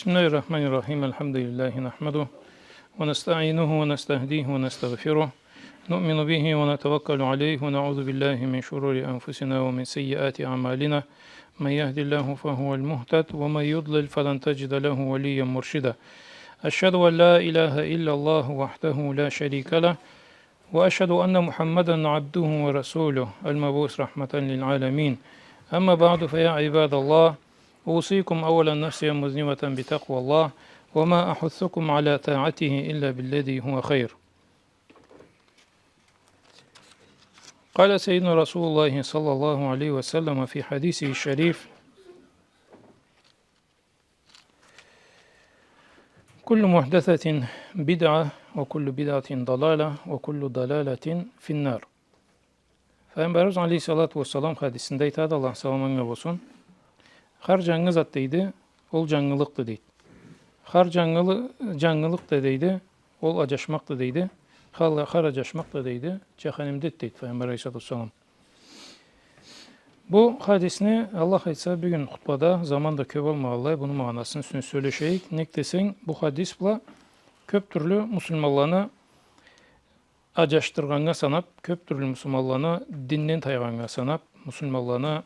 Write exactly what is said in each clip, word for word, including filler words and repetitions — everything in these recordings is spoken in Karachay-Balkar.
بسم الله الرحمن الرحيم. الحمد لله نحمده ونستعينه ونستهديه ونستغفره. نؤمن به ونتوكل عليه ونعوذ بالله من شرور أنفسنا ومن سيئات أعمالنا. من يهد الله فهو المهتد ومن يضلل فلن تجد له وليا مرشدا. أشهد أن لا إله إلا الله وحده لا شريك له وأشهد أن محمدا عبده ورسوله المبعوث رحمة للعالمين. أما بعد، فيا عباد الله، أوصيكم أولا نفسي مذنبة بتقوى الله، وما أحثكم على طاعته إلا بالذي هو خير. قال سيدنا رسول الله صلى الله عليه وسلم في حديثه الشريف: كل محدثة بدعة وكل بدعة ضلالة وكل ضلالة في النار. Файгъамбарыбыз алейхиссалату уассалам хадисинде айтады, Аллахны саламы анга болсун: хар джангы зат, дейди, ол джангылыкъды, дейди. Хар джангылы-, джангылыкъ да, дейди, ол аджашмакъды, дейди. Хар, хар аджашмакъ да, дейди, джаханимдеди, дейди Файгъамбар алейхиссалату уассалам. Бу хадисни, Аллах айтса, бюгюн хутбада, заман да кёб алмагъанлай, муну магъанасын юсюне сёлешейик. Нек десенг, бу хадис бла кёб тюрлю муслиманланы аджашдыргъаннга санаб, кёб тюрлю муслиманланы динден тайгъаннга санаб, муслиманланы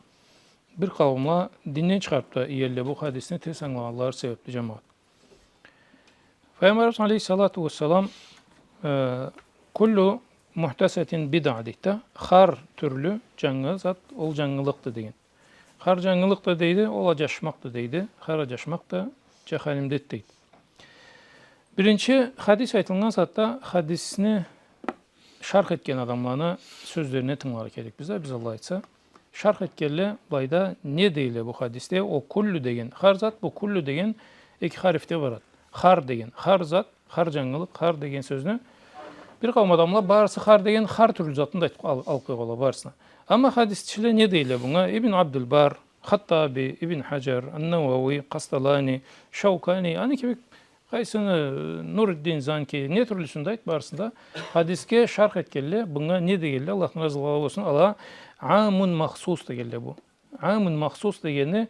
бир къауумла динден чыгъарыб да иелле бу хадисни терс ангылагъанлары себебли, джамагъат. Файгъамбарыбыз алейхиссалату уассалам, э, «Куллу мухдасатин бидъа», дейди да, хар тюрлю джангы зат, ол джангылыкъды деген. Хар джангылыкъ да, дейди, ол аджашмакъды, дейди. Хар аджашмакъ да джаханимдеди, дейди. Биринчи, хадис айтылгъан сагъатда хадисни шарх этген адамланы сёзлерине тынгыларгъа керекбиз да биз, Аллах айтса. Шарх этгенле былайда не дейле бу хадисде? Ол «куллу» деген, хар зат, бу «куллу» деген эки харифде барады. Хар деген, хар зат, хар джангылыкъ, хар деген сёзню бир къауум адамла барысы хар деген хар тюрлю затны да айтыб ал-, алыб къойгъанла барысына. Амма хадисчиле не дейле бунга? Ибн Абдулбар, Хаттаби, Ибн Хаджар, Ан-Навауи, Къасталани, Шаукани, аны кибик къайсыны, Нуруддин Занки, не тюрлюсюн да айт, барысында хадисге шарх этгенле, бунга не дегенле, Аллахдан разылыкъ болсун, ала «амун махсус» дегенле бу. «Амун махсус» дегени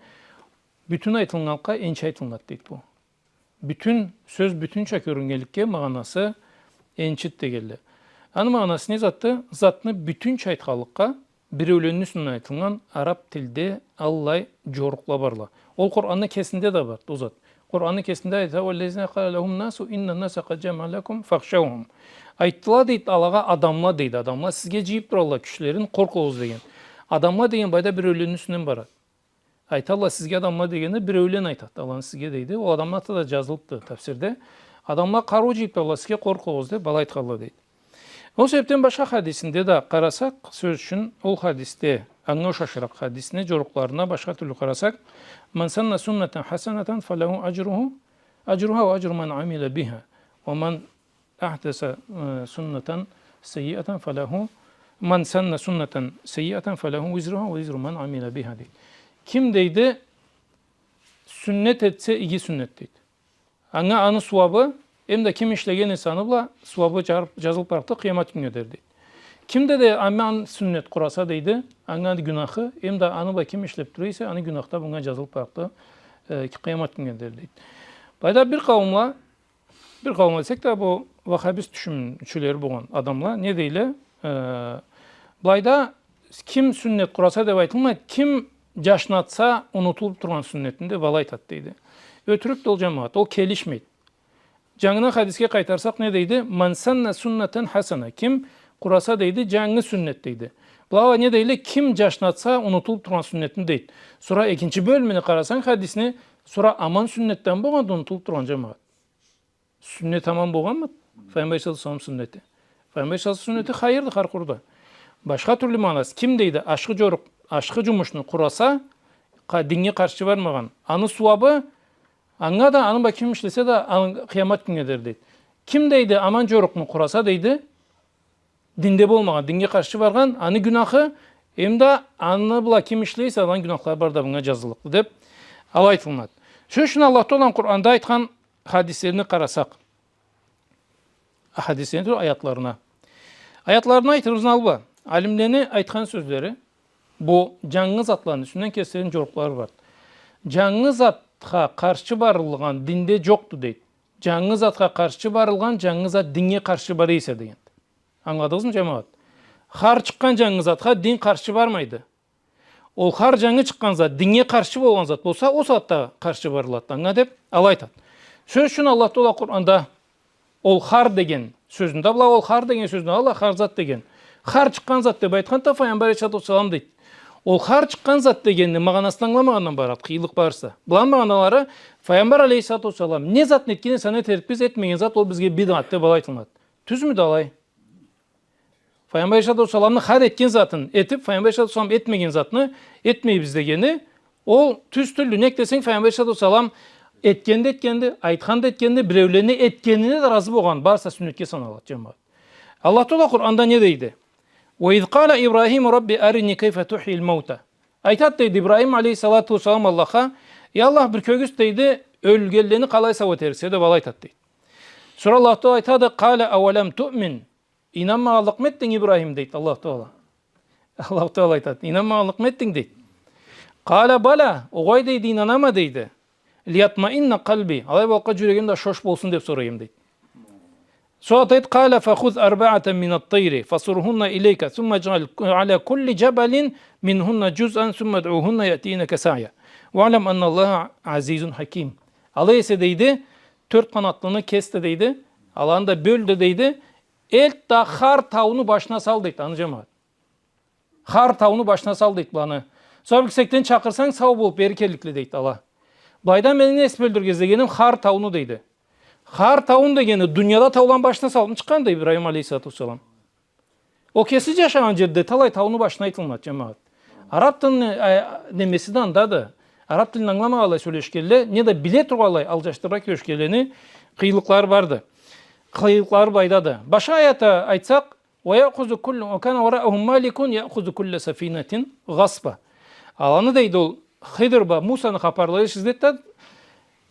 бютюн айтылгъанлыкъгъа энчи айтылынады, дейди бу. Бютюн, сёз бютюнча кёрюннгенликге магъанасы энчиди дегенле. Аны магъанасы не затды? Затны бютюнча айтханлыкъгъа биреуленни юсюнден айтылгъан араб тилде аллай джорукъла барла. Ол Къуранны кесинде да барды ол зат. Къуранны кесинде айта: «Уаллазина къала лахумун-насу иннан-наса къад джамау лакум фахшаугьум». Айтдыла, дейди, алагъа адамла, дейди, адамла сизге джыйыб туралла кючлерин, къоркъугъуз деген. Адамла деген былайда биреуленни юсюнден барады. Айталла сизге адамла дегени биреулен айтады. Аланы сизге дейди. Ол адамла да джазылыбды тафсирде. Адамла къарыу джыйыб туралла сизге, къоркъугъуз деб, былай айтханла дейди. Ол себебден башха хадисинде да къарасакъ, сёз ючюн, ол хадисде, анга ушашыракъ хадисни джорукъларына башха тюрлю къарасакъ: «Ман санна суннатан хасанатан фалаху аджруху, аджруха ва аджру ман амила биха. Ва ман ахдаса, э, суннатан саййиатан фалаху, ман санна суннатан саййиатан фалаху визруха ва визру ман амила биха», дейди. Ким, дейди, сюннет этсе, иги сюннет, дейди, анга аны сууабы, эмда ким ишлеген эсе аны бла, сууабы джар-, джазылыб барыкъды къыямат кюннге дери, дейди. Ким да, дейди, аман сюннет къураса, дейди, анга гюнахы, эмда аны бла ким ишлеб тура эсе, аны гюнахы да бунга джазылыб барыкъды, э, къыямат кюннге дери, дейди. Былайда бир къауумла Бир къауум десек да, бу ваххабист тюшюнчюлери болгъан адамла не дейле? Э, былайда ким сюннет къураса деб айтылмайды, ким джашнатса унутулуб тургъан сюннетин деб алай айтады, дейди. Ётюрюкдю ол, джамагъат, ол келишмейди. Джангыдан хадисге къайтарсакъ, не дейди? «Ман санна суннатан хасана». Ким къураса, дейди, джангы сюннет, дейди. Былала не дейле? Ким джашнатса унутулуб тургъан сюннетин, дейди. Сора экинчи бёлюмюне къарасанг хадисни, сора аман сюннетден болгъанды унутулуб тургъан, джамагъат. Сюннет аман болгъанмыды? Файгъамбар саллаллаху алейхи ва саллам сюннети. Файгъамбар саллаллаху алейхи ва саллам сюннети хайырды хар къуруда. Башха тюрлю магъанасы. Ким, дейди, ашхы джорукъ, ашхы джумушну къураса, къа-, динге къаршчы бармагъан, аны сууабы анга да, аны бла ким ишлесе да, аны къыямат кюннге дери, дейди. Ким, дейди, аман джорукъну къураса, дейди, динде болмагъан, динге къаршчы баргъан, аны гюнахы, эмда аны бла ким ишлей эсе, аланы гюнахлары бары да бунга джазылыкъды, деб алай айтылынады. Сёз ючюн, Аллах Тааланы Къуранда айтхан хадислерине къарасакъ, хадислерине, аятларына. Аятларына айтырыбызны аллы бла, алимлени айтхан сёзлери, бу джангы затланы юсюнден кеслерини джорукълары барды. Джангы зат затха къаршы барылгъан динде джокъду, дейди. Джангы затха къаршы барылгъан, джангы зат динге къаршы бара эсе, деген. Ангыладыгъызмы, джамагъат? Хар чыкъгъан джангы затха дин къаршы бармайды. Ол хар джангы чыкъгъан зат динге къаршы болгъан зат болса, ол сагъатда къаршы барылады анга, деп, алай айтады. Сёз ючюн, Аллах Тааля Къуранда ол хар деген сёзню да, была ол хар деген сёзню, ала хар зат деген. Хар чыкъгъан зат деп айтханда, Файгъамбар алейхиссалату уассалам, дейди. Ол хар чыкъгъан зат дегенни магъанасын ангыламагъандан барады, къыйынлыкъ барса. Быланы магъаналары: Файгъамбар алейхиссалату уассалам не затны этген эсе, аны этерикбиз, этмеген зат, ол бизге бидъат деп алай айтылынады. Тюзмюдю алай? Файгъамбар алейхиссалату уассаламны хар этген затын этип, Файгъамбар алейхиссалату уассалам этмеген затны этмейбиз дегени, ол тюз тюлдю. Нек десенг, Файгъамбар алейхиссалату уассалам этгенни этгенди, айтханны этгенди, биреулени этгенине да разы болгъан, барысы да сюннетге саналады, джамагъат. Аллах Тааля Къуранда не дейди? «Ва из къаля Ибрахиму Рабби арини кайфа тухйил маута». Айтады, дейди, Ибрахим алейхиссалату уассалам Аллахха: «Я Аллах, бир кёргюзт, — дейди, — ёлгенлени къалай сау этериксе», — деп алай айтады, дейди. Сора Аллах Тааля айтады: «Къаля авалам туъмин». Ийнанмагъанлыкъмы этдинг, Ибрахим, дейди Аллах Тааля. Аллах Тааля айтады: «Ийнанмагъанлыкъмы этдинг?» — дейди. «Къаля баля, огъай, — дейди, — ийнанама, — дейди. — Лиятмаинна къалби, алай болгъанлыкъгъа джюрегим да шош болсун деп сорайма», — дейди. Сора айтады: «Къаля фахуз арбаатан минат тайри фасурхунна илейка, сумма джааль аля кулли джабалин минхунна джузъан, сумма дъухунна яътийнака саъя. Ваълям анна Аллаха азизун хаким». Алай эсе, дейди, тёрт къанатлыны кес да, дейди, аланы да бёл да, дейди, элт да хар тауну башына сал, дейди, аны, джамагъат. Хар тауну башына сал, дейди, быланы. Сора бир кесекден чакъырсанг, сау болуп бери келликле, дейди, ала. Былайда мени не эс бёлдюрюгюз дегеним хар тауну, дейди. Хар тауну дегени дунияда тауланы башына салып чыкъгъанды Ибрахим алейхиссалату уассалам. Ол кеси джашагъан джерде талай тауну башына айтылынады, джамагъат. Араб тилни, э, немеси да андады. Араб тилни ангыламагъанлай сёлешгенле, неда биле тургъанлай алджашдырыргъа кюрешгенлени къыйынлыкълары барды. Къыйынлыкълары былайдады. Башха аятда айтсакъ, «Ва яъхузу куллу, ва кана вараахум маликун яъхузу кулла сафинатин гъасба». Аланы, дейди, ол Хыдыр бла Мусаны хапарлай эсегиз, дейди да,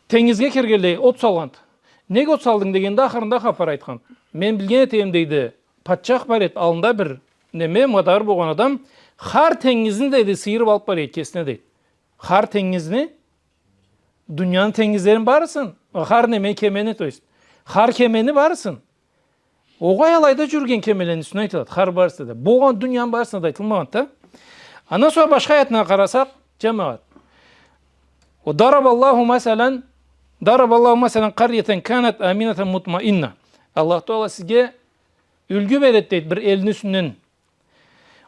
тенгизге киргенлей от салгъанды. «Нек от салдынг?» — дегенде, ахырында хапар айтхан. «Мен билген этеме, — дейди, — патчах бар эди, аллында бир неме, мадары болгъан адам, хар тенгизни, — дейди, — сыйырып алып бара эди кесине», — дейди. Хар тенгизни, дунияны тенгизлерин барысын, хар немени, кемени, то есть, хар кемени барысын. Огъай, алайда джюрюген кемелени юсюне айтылады, хар барысы да. Болгъан дунияны барысына да айтылмагъанды да. Андан сора башха аятына къарасакъ, джамагъат. Ва дарабаллаху масалан, дарабаллаху масалан къарьятан канат аминатан мутмаинна. Аллах Тааля сизге юлгю береди, дейди, бир элни юсюнден.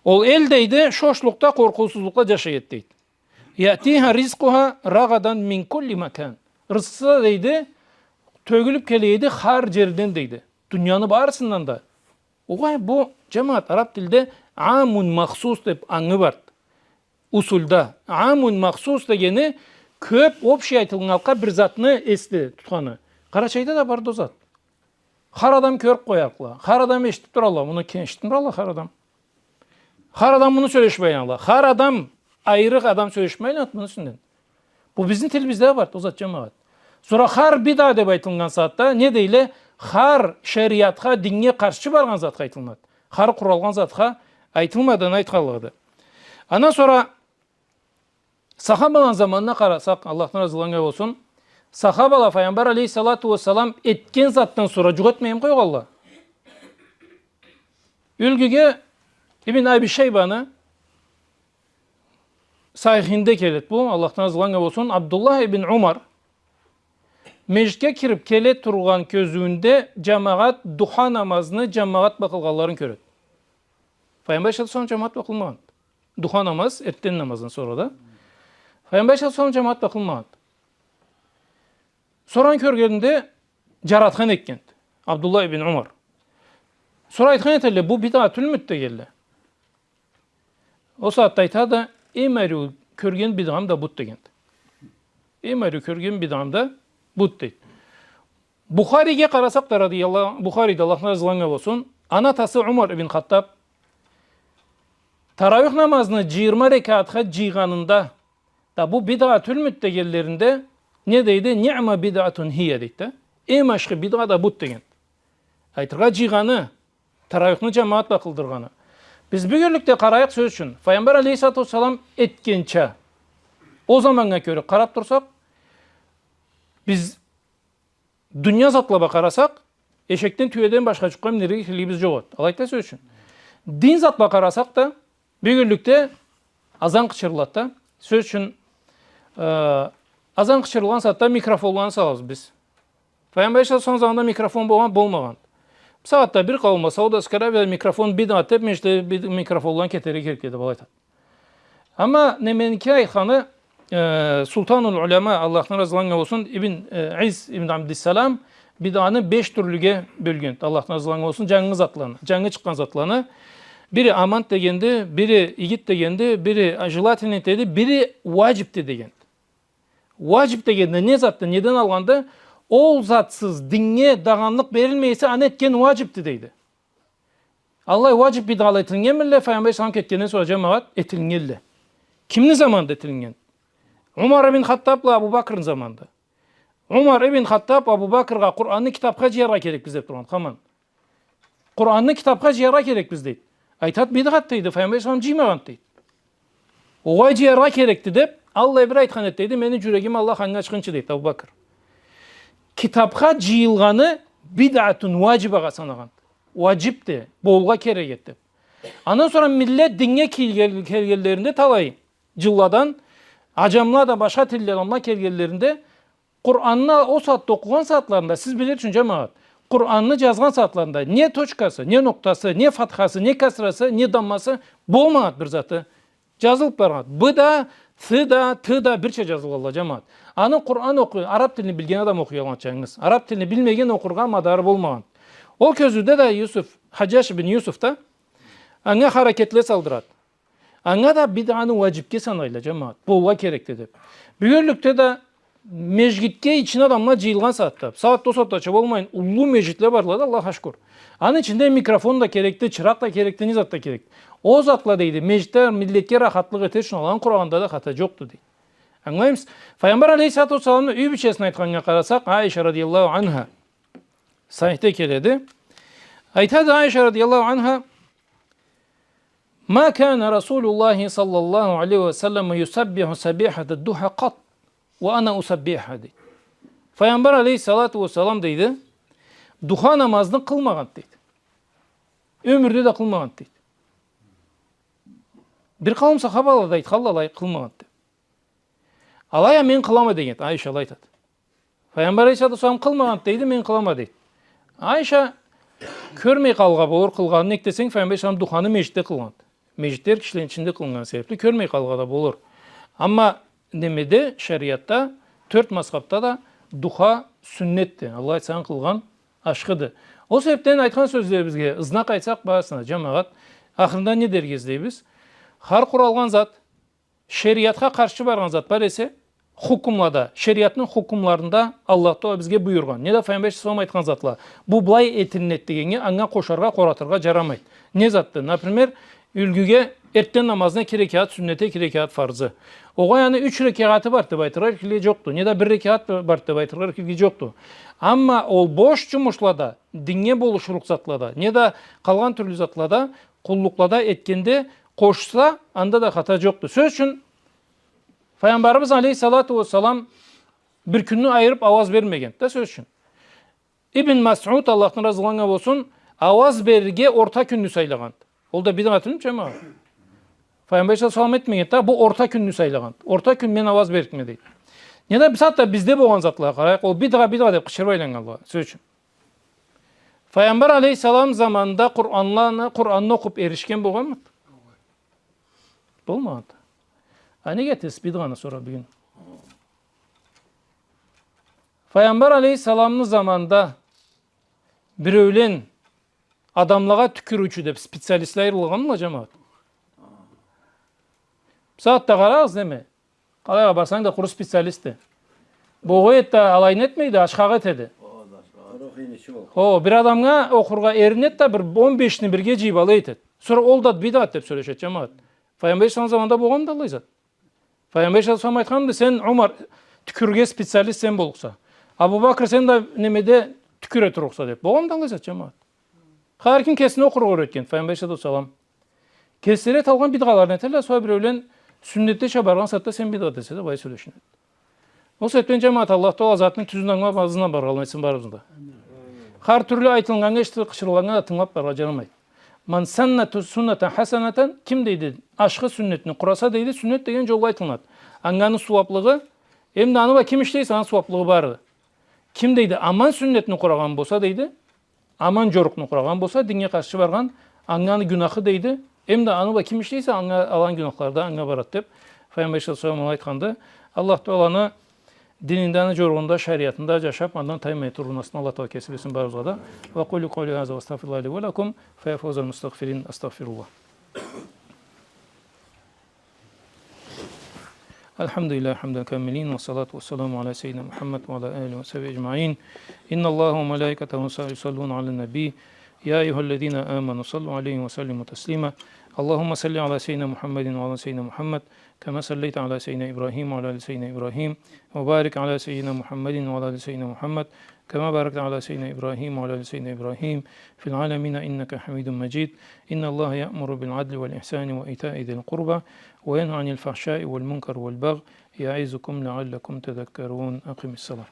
Ол эл, дейди, шошлукъда, къоркъуусузлукъда джашай эди, дейди. «Яътиха ризкъуха рагадан мин кулли макан». Рызкъысы да, дейди, тёгюлюп келе эди хар джерден, дейди. Дунияны барысындан да. Огъай, бу, джамагъат, араб тилде амун махсус деп ангы барды. Усулда. Амун махсус дегени кёп, общий айтылгъанлыкъгъа бир затны эсде тутханы. Къарачайда да барды ол зат. Хар адам кёрюп къоярыкъла. Хар адам эшитип туралла. Муну ким эшитмей туралла, хар адам. Хар адам муну сёлешип айланалла. Хар адам, айры адам сёлешип айланады муну юсюнден. Бу бизни тилибизде барды ол зат, джамагъат. Сора хар бидъа деп айтылгъан сагъатда не дейле? Хар шериатха, динге къаршы баргъан затха айтылынады. Хар къуралгъан затха айтылмайды, аны айтханлыгъыды. Андан сора Сахабаланы заманына къарасакъ, Аллахдан разылыкъ анга болсун, сахабала Файгъамбар алейхиссалату уассалам этген затдан сора джукъ этмейин къойгъанла. Юлгюге Ибн Аби Шайбаны Сахихинде келеди бу, Аллахдан разылыкъ анга болсун, Абдуллах ибн Умар межгитге кирип келе тургъан кёзюуюнде джамагъат, духа намазны джамагъат бла къылгъанларын кёреди. Файгъамбар алейхиссалату уассалам джамагъат бла къылмагъан. Духа намаз, эртден намаздан сора да. Файгъамбар алейхиссалату уассалам джамагъат бла къылмагъан. Сора аны кёргенинде джаратхан этгенди Абдуллах ибн Умар. Сора айтхан этелле, бу бидъа тюлмюдю дегенле. Ол сагъатда айтады, эм ариу кёрген бидъам да буду дегенди. Эм ариу кёрген бидъам да буду, дейди. Бухариге къарасакъ да, радияллаху, Бухариде, Аллахдан разылыкъ анга болсун, аны атасы Умар ибн Хаттаб тарауих намазны джыйырма рекатха джыйгъанында да, бу бидъа тюлмюдю дегенлеринде, не дейди? «Ниъма бидъатун хия», дейди да. Эм ашхы бидъа да буду деген. Айтыргъа, джыйгъаны, тарауихни джамагъат бла къылдыргъаны. Биз бюгюнлюкде къарайыкъ, сёз ючюн, Файгъамбар алейхиссалату уассалам этгенча, ол заманнга кёре къарап турсакъ, Биз дуния затла бла къарасакъ, эшекден, тюеден башха джукъгъа минерге кереклигибиз джокъ эди. Алайды да, сёз ючюн. Дин зат бла къарасакъ да, бюгюнлюкде азан къычырылады да, сёз ючюн, э, азан къычырылгъан сагъатда микрофонланы салабыз биз. Файгъамбар алейхиссалату уассалам заманында микрофон болгъан, болмагъан. Бу сагъатда бир къауум Саудовская Аравияда микрофон бидъат деб, межгитледе бир микрофонланы кетерге кереклиди, былай айтады. Амма неменики айтханы, э, Султанул Уляма, Аллахдан разы болсун, Ибн, э, Изз ибн Абдиссалам бидъаны беш тюрлюге бёлген, Аллахдан разы болсун, джангы затланы, джангы чыкъгъан затланы. Бири амант дегенди, бири игит дегенди, бири желательный деди, бири уаджибди деген. Уаджиб дегенде не затды, неден алгъанды? Ол затсыз диннге дагъанлыкъ берилмей эсе, аны этген уаджибди дейди. Аллай уаджиб бидъала этилгенмилле, Файгъамбар алейхиссалам кетгенден сора, джамагъат, этилгенле. Кимни заманында этилген? Умар ибн Хаттаб бла Абу Бакрны заманында. Умар ибн Хаттаб Абу Бакргъа Къуранны китабха джыяргъа керекбиз деб тургъан, хаман. Къуранны китабха джыяргъа керекбиз, дейди. Айтат, бидъат, дейди, Файгъамбар алейхиссалам джыймагъан, дейди. Огъай, джыяргъа керекди, деб, аллай бир айтхан эди, дейди, мени джюрегим Аллах анга ачхынчы, дейди Абу Бакр. Китабха джыйылгъаны бидъатун уаджибагъа санагъан. Уаджибди, болургъа керек эди, деб. Андан сора миллет диннге киргел-, келгенлеринде талай джылладан, аджамла да, башха тилли адамла келгенлеринде, Къуранны ол сагъатда окъугъан сагъатларында, сиз билир ючюн, джамагъат, Къуранны джазгъан сагъатларында не точкасы, не нокътасы, не фатхасы, не касрасы, не даммасы болмагъан бир заты. Джазылыб баргъан. Б да, Т да, Т да бирча джазылгъанла, джамагъат. Аны Къуран окъуй-, араб тилни билген адам окъуй алгъан, джангыз. Араб тилни билмеген окъургъа мадары болмагъан. Ол кёзюуде да Юсуф, Хадждж ибн Юсуф да анга харакетле салдырат. Анга да бидъаны уаджибге санайла, джамагъат. Болургъа керекди деб. Бюгюнлюкде да межгитге ичине адамла джыйылгъан сагъатда, сагъатда ол сагъатдача болмайын, уллу межгитле барла да, Аллахха шукур. Аны ичинде микрофон да керекди, чыракъ да керекди, не зат да керекди. Ол затла, дейди, межгитде миллетге рахатлыкъ этер ючюн алгъан къурагъанда да хата джокъду, дейди. Ангылаймысыз? Файгъамбар алейхиссалату уассаламны юй бийчесине айтханнга къарасакъ, Айша радияллаху анха, сахихде келеди. Айтады Айша радияллаху анха, ما كان رسول الله صلى الله عليه وسلم يسبح سبيحة الضحى قط وأنا أسبحها, дейди. Файгъамбар алейхиссалату уассалам, дейди, духа намазны къылмагъан, дейди. Ёмюрде да къылмагъан, дейди. Бир къауум сахабала да айтханла алай къылмагъан деб. Алай а мен къылама деген, Айша алай айтады. Файгъамбар алейхиссалату уассалам къылмагъан дейди, мен къылама дейди. Айша кёрмей къалгъа болур къылгъанын, нек десенг, Файгъамбар алейхиссалам духаны межгитде къылгъан. Межгитде эркишилени ичинде къылгъан себепли кёрмей къалгъа да болур. Амма немеде, шериатда, тёрт мазхабда да духа сюннетди. Аллах айтса, къылгъан ашхыды. Ол себепден айтхан сёзлерибизге ызына къайтсакъ, барысына, джамагъат, ахырында не дерге излейбиз? Хар къуралгъан зат, шериатха къаршы баргъан зат бар эсе, хукмлада, шериатны хукмларында Аллах Тагъала бизге буюргъан, неда Файгъамбар саллаллаху алейхи ва саллам айтхан затла, бу былай этилинеди дегеннге, анга къошаргъа, къоратыргъа джарамайды. Не затды? Например, юлгюге эртден намазына эки рекагъат сюннети, эки рекагъат фарзы. Огъай, аны юч рекагъаты барды деб айтыргъа эркинлиги джокъду. Неда бир рекагъат барды деб айтыргъа эркинлиги джокъду. Амма ол бош джумушлада, динге болушурукъ затлада, неда къалгъан тюрлю затлада, къуллукълада этгенде къошса, анда да хата джокъду. Сёз ючюн, Файгъамбарыбыз алейхиссалату уассалам бир кюнню айырыб ауаз бермегенди да, сёз ючюн. Ибн Масъуд, Аллахдан разы болсун, ауаз берирге орта кюнню сайлагъанды. Ол да бидъат тюлмю, джамагъат? Файгъамбар саллаллаху алейхи ва саллам этмегенди да, бу орта кюнню сайлагъанды. Орта кюн мен ауаз беририкме дейди. Неда бусагъатда бизде болгъан затлагъа къарайыкъ, ол бидъа, бидъа деб къычырыб айланнганла, сёз ючюн. Файгъамбар алейхиссалам заманында Къуранланы, Къуранны окъуб эришген болгъанмыды? Болмагъанды. А неге этесиз бидъаны сора бюгюн? Файгъамбар алейхиссаламны заманында биреулен адамлагъа тюкюрюучю деб специалистле айырылгъанмыла, джамагъат? Бусагъатда къарагъыз, неме? Къалайгъа барсанг да къуру специалистди. Бу огъай эди да, алайны этмейди, ашхакъ этеди. Хо, бир адамгъа окъургъа эринеди да, бир он бешни бирге джыйыб алай этеди. Сора ол да бидъат деб сёлешеди, джамагъат. Файгъамбар саллаллаху алейхи ва саллам заманында болгъанмыды аллай зат? Файгъамбар саллаллаху алейхи ва саллам айтханды, сен, Умар, тюкюрюрге специалист сен боллукъса. Абу Бакр, сен да немеде тюкюре турурукъса деб. Болгъанмыды аллай зат, джамагъат? Хар ким кесине окъургъа юретген, Файгъамбар саллаллаху алейхи ва саллам. Кеслери эталгъан бидъаларын этелле, сора биреулен сюннетдеча баргъан сагъатда сен бидъат десе да, былай сёлешинеди. Ол себебден, джамагъат, Аллах Тагъала затны тюзюн ангылаб, ызындан баргъанын этсин барыбызны да. Хар тюрлю айтылыннганнга, эшитиб, къычырылгъаннга да тынгылаб барыргъа джарамайды. Ман санна ту-, суннатан хасанатан, ким, дейди, ашхы сюннетни къураса, дейди, сюннет деген джолда айтылынады. Анганы сууаблыгъы, эм да аны бла ким ишлей эсе, аны сууаблыгъы барды. Ким, дейди, аман сюннетни къурагъан болса, дейди, аман джорукъну къурагъан болса, диннге къаршы баргъан, анганы гюнахы, дейди, эм да аны бла ким ишлей эсе, анга, аланы гюнахлары да анга барады, деб Файгъамбар саллаллаху алейхи ва саллам айтханды. Аллах Тагъаланы дининде, аны джоругъунда, шариатында джашаб, андан таймай турурну Аллах Тагъала кеси берсин барыбызгъа да. وأقول قولي هذا وأستغفر الله لي ولكم، فيا فوز المستغفرين، أستغفر الله. الحمد لله حمد الكاملين، والصلاة والسلام على سيدنا محمد وعلى آله وصحبه أجمعين. إن الله وملائكته يصلون على النبي، يا أيها الذين آمنوا صلوا عليه وسلموا تسليما. اللهم صل على سيدنا محمد وعلى آل سيدنا محمد، كما صليت على سيدنا إبراهيم وعلى آل سيدنا إبراهيم، وبارك على سيدنا محمد وعلى آل سيدنا محمد، كما باركت على سيدنا إبراهيم وعلى آل سيدنا إبراهيم في العالمين إنك حميد مجيد. إن الله يأمر بالعدل والإحسان وإيتاء ذي القربى وينهى عن الفحشاء والمنكر والبغي يعظكم لعلكم تذكرون. أقم الصلاة.